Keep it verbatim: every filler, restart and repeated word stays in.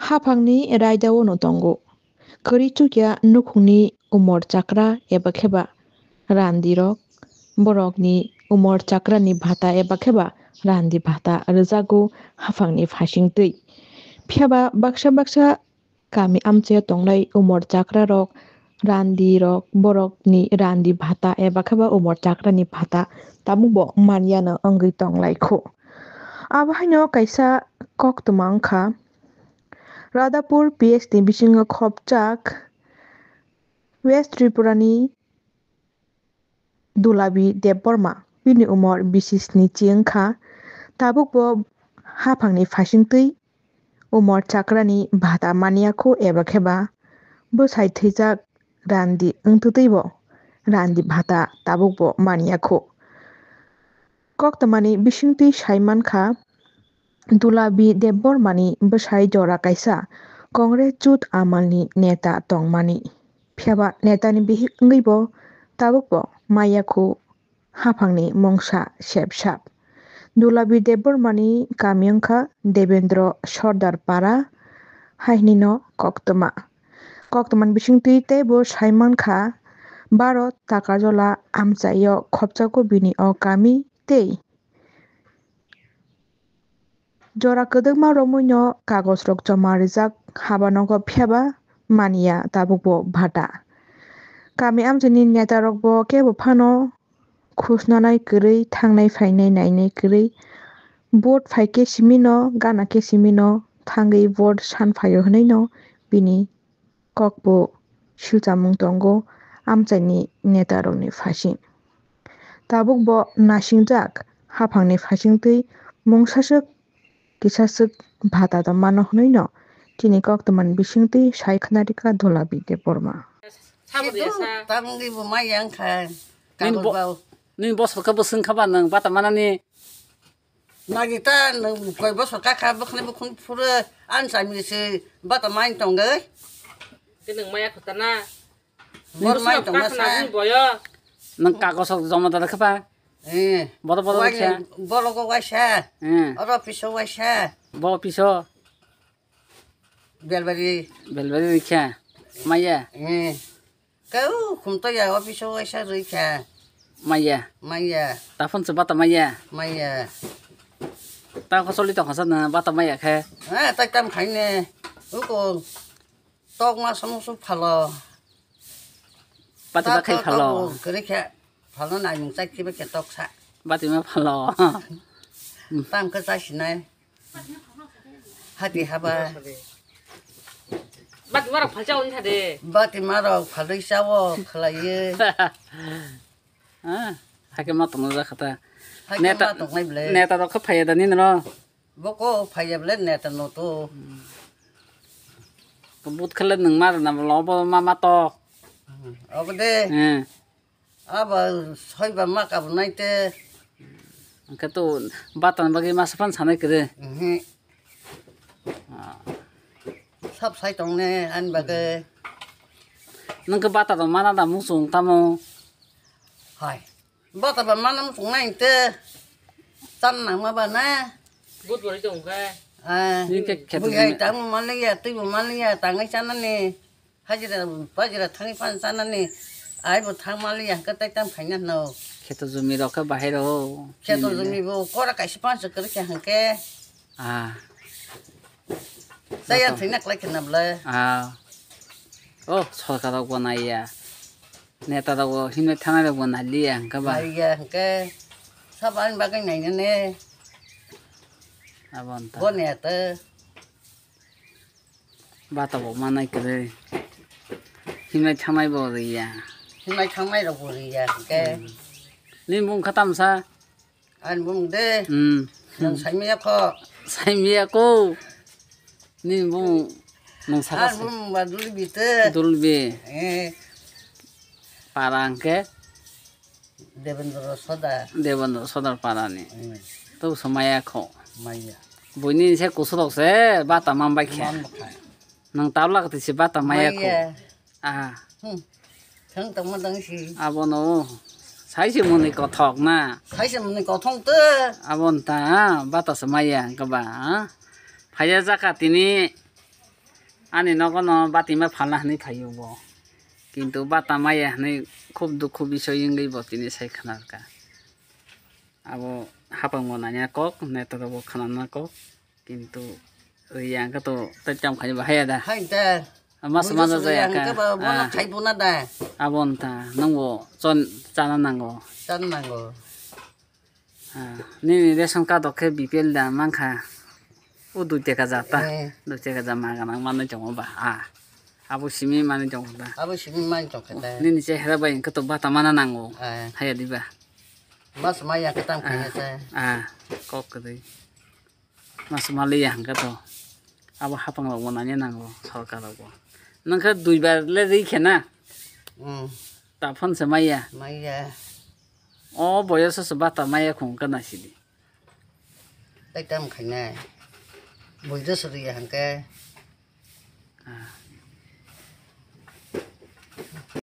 Haphangni raidao no tongo. Kwrwi chukya nukhungni umor chakra eba khe ba randirok, borokni umor chakrani bhata eba khe ba randi bhata rwjago haphangni phasingtwi. Phiya ba baksa baksa kami amchaio tongnai umor chakrarok, randirok, borokni randi bhata eba khe ba umor chakrani bhata tabukbo manyano wngwi tonglaikho. Abo haino kaisa koktwma wngkha, Radhapur P S ni bisingo khopjak West Tripurani Dulabi Debbarma, bini umor bisi sni chi wngkha, tabukbo haphangni phasingtwi umor chakrani bhata manyakho eba khe ba bwsai thwijak randi wngtwtwibo randi bhata tabukbo manyakho. Koktwmani bisingtwi sai mankha, Dulabi Debbarmani bwsai jora kaisa Congress jut amalni neta tongmani. Phiyaba netani bihik wngwibo tabukbo manyakho haphangni mungsa sep sap. Dulabi Debbarmani kami wngkha Debendra Sordar Para hai hinwi no koktwma. Koktwmani bisingtwi teibo sai mankha, Bharat Takarjala amchaio khopjago bini o kami tei jora kwdwkma romwi no kagoj rok joma rijak haba nogo, phiyaba manya tabukbo bhata. Kami amchaini neta rokbo kebo phano khusnanai kwrwi, thangnai phainai nainai kwrwi, vote phaikhe simino, gana khe simino thangwi vote san phaio hwnwi no bini kokbo silchamung tongo amchaini netarokni phasing. Tabukbo nasingjak haphangni phasingtwi mungsaswk kisaswk bhata tongmano hwnwi no chini koktwmani bisingtwi sai khna rikha Dulabi Debbarma. Sabo de sa. Tamni bo mai yang kha. Nini bo-, kagoj bao. Nini bosor khe bwswng kha ba nwng bata manani? Nagi ta nwng koi bosor kha kha bwkhwnai bwkhwn phuru ang chami se bata mai tong de. Te nwng maya khota na. Bor mai tong sa. Nwng kagosok joma da kha ba? Eh. Bodo bodo kha. Bolo go waisa. Eh. Oro piso waisa. Bo piso. Belbari. Belbari rikha. Maya. Eh. Kau khumto ya office o waisa rikha. Maya. Maya. Taphon se bata maya. Maya. Ta khosoli to khasa na bata maya khe. Ha, ta kam khaine. Uko tok ma somo su phalo. Bati ba khai phalo. Kere khe phalo nai mung chai khiba khe tok sa. Bati ma phalo. Tam khe chai sinai. Hati haba. Bati marok phalcha wng thade. Bati marok phalwi chawo khlaiye. Ah, hake ma tongna jakha ta. Hake neta, ma tongnai ble. Neta rok khe phaiya da nini no? Boko phaiya ble neta no to. But khale nwng mar na lo bo ma ma to. Obo de. Hmm. Abo soiba ma kabunai te. Hwnkhe to batani bagwi masa phano sanai kwrwi. Mhm. Ah. Sab sai tongne ani bagwi. Nwng khe bata rok mana da muchung tamo? Hai. Bata ba mana muchung nai te. Chan nang ma ba na. But bori tong khe. Ah. Ni khe kheto bui hai jumi. Tamo maliya, twi bo maliya, tangai chanani. Hajira, hajira thangwi phan chanani, ai bo thang maliya hwnkhe tai tamo khaina hwno. Kheto jumi rok khe bahai rw o. Kheto jumi bo kora kaisa panch kwrwi kha hwnkhe. Ah. Tei ang thwina kwlai khe na bwle. Ah. Oh, sorkar rok bo naiya. Neta rok bo himlai thangnai rok bo nailiya hwnkhe ba. Naiya hwnkhe. Sabo ani bagwi nainani. Abo wngkha. Bo neta. Bata bo manai kwrwi. Himlai thangnai bo rwya. Himlai thangnai rok bo rwya hwnkhe. Hmm. Nini bung kha tamsa? Ani bung de. Hmm. Nwng saimaya kho. Saimaya kho. Nini bung nwng saka. Ani bung ba Dulbi te. Dulbi. Eh. Para hwnkhe? Devendra Sodar. Devendra Sodar parani. Hmm. Tobose maya kho. Maya. Buini se kusurok se bata man bai khe. Man bai khe. Nwng tabla kwtwi se bata maya kho. Maya. Aha. Hmm. Thang tongma dang si. Abono sai se mwnwi kothok na. Sai se mwnwi kothok te. Abon ta bata se maya hwnkhe ba. Phaiya jaka tini. Ani nogo no bati ma phalna hinwi phaio bo. Kintu bata maya hinwi khub dukhu bisoy wngwi bo tini sai khwnarwkha. Abo hapang bo nanya kok, neto rok bo khwnana kok. Kintu riya hwnkhe to tei tamo khaini bo haya da. Hai ta. Mas Buido mana suri jaya ang ka. Ke ba, bono Ah. Khai buna da. Abo wngkha, nwng bo chon chana nango. Chana nango. Ah, nini ration card rok khe B P L da mankha. O dui teka ja ta. Eh. Dui teka ja ma ganang manwi tongo ba. Ah. Abo simi manwi tongo da. Abo simi manwi tongkha da. Nini chehra bai hwnkhe to bata mana nango. Eh. Haya diba. Mas maya khe tam Ah. Khanya sa. Ah. Kok kwrwi. Mas maliya hwnkhe to. Abo hapang rok bo nanya nango, sorkar rok bo. Nwng khe dui bar le ri khe na? Hmm. Ta phone se maya. Maya. O boyoso se bata maya khung kana sidi. Tai tam khainai. Buido suriya hwnkhe.